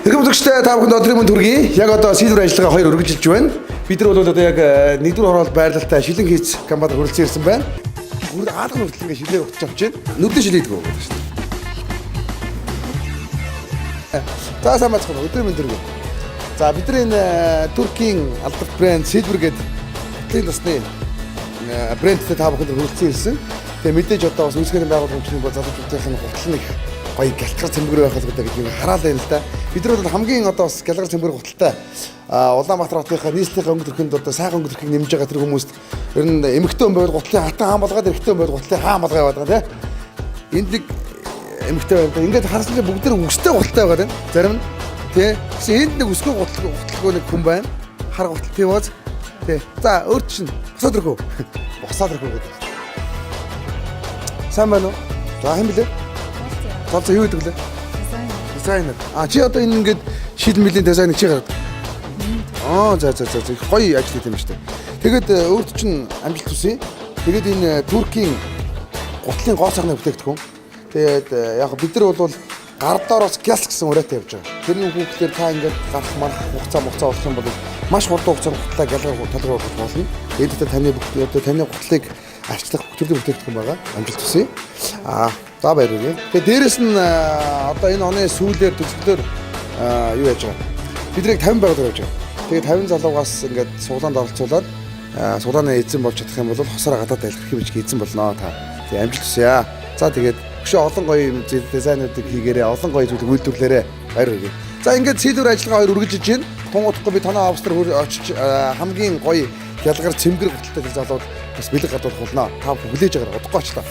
Эрхэм үзэгчдээ, та бүхэнд өдрийн мэнд хүргэе. Яг одоо Silver ажиллагаа хоёр үргэлжилж байна. Бид нар бол одоо яг нэгдүгээр хороолт байрлалтай шилэн хийц компани хүрэлцэн ирсэн байна. Бүр аалга хүртэл ингээ шилээр утж авч байна. Нүдэн шилээдгүй гэдэг шүү дээ. За, сайн байцгаана уу. Өдрийн мэнд хүргэе. За, бид нар энэ Туркийн алдарт брэнд Silver гэдэг гутлын тосны брэндтэй та бүхэнд хүрэлцэн ирсэн. Тэгээ мэдээж одоо бас үйлчлэгийн байгууллагын бол залуучуудын гутал нэг гоё гялтгар цэмбэр байх хэрэгтэй гэдэг юм хараал байна л да. Бид нар бол хамгийн одоо бас гялгар цэмбэр гуталтай Улаанбаатар хотынхаа нийслэлийнхаа өнгө төрхөнд одоо сайхан өнгө төрхийг нэмж байгаа тэр хүмүүст ер нь эмэгтэй хүн байвал гутлын хатан хаан болгоод, эрэгтэй хүн байвал гутлын хаан болгоо яваад байгаа, тий. Энд нэг эмэгтэй байна. Ингээд харсан чинь бүгд тэр үстэй гуталтай байгаа юм. Зарим нь, тий. Тэгсэн энд нэг өсгөө гутал гуталгүй нэг хүн байна. Хар гутал тийм ууз. Тий. За, өөр чинь босоод ирэхүү. Босоод ирэхүү гэдэг. Сайн байна уу? За, хэн блэ? Золцоо юу гэдэг лээ? Дизайнер. А, чи одоо энэ ингээд шил мөлийн дизайнер чи гаргадаг. Аа, за, их гоё ажил хийх юм шүү дээ. Тэгээд өөрт чинь амжилт хүсье. Тэгээд энэ Туркийн гутлын гоо сайхны бүтээгдэхүүн. Тэгээд яг бид нар бол гар доороос гялс гэсэн ураатай явж байгаа. Тэрний хүүхдээр та ингээд гарах марах хугацаа муцаа болох юм бол маш хурдан хугацаанд гутлаа гялгаар толгой болгох болно. Тэгээд одоо таны бүх одоо таны гутлыг арчлах бүх төрлийн бүтээгдэхүүн байгаа. Амжилт хүсье. Аа, за, баярлалаа. Тэгээд дээрэс нь одоо энэ оны сүүлээр төгсгөлөөр юу яаж байгаа? Бид нарыг 50 байгууллага явж байгаа. Тэгээд 50 залуугаас ингээд суглаанд оролцуулаад суглааны эзэн болж чадах юм бол хосоор гадаад аялах хэрэг бичиг эзэн болно та. Тэгээд амжилт хүсье. За, тэгээд өшөө олон гоё юм дизайнуудыг хийгээрэй, олон гоё зүйлийг үйлдвэрлээрэй. Баяр хүргэе. За, ингээд Silver ажиллагаа хоёр үргэлжиж байна. Тун удахгүй би танай офис дээр очиж хамгийн гоё ялгар цэмгэр гуталтай тэр залууд бас бэлэг гадуулах болно. Та бүхэн хүлээж агаар, удахгүй очлоо.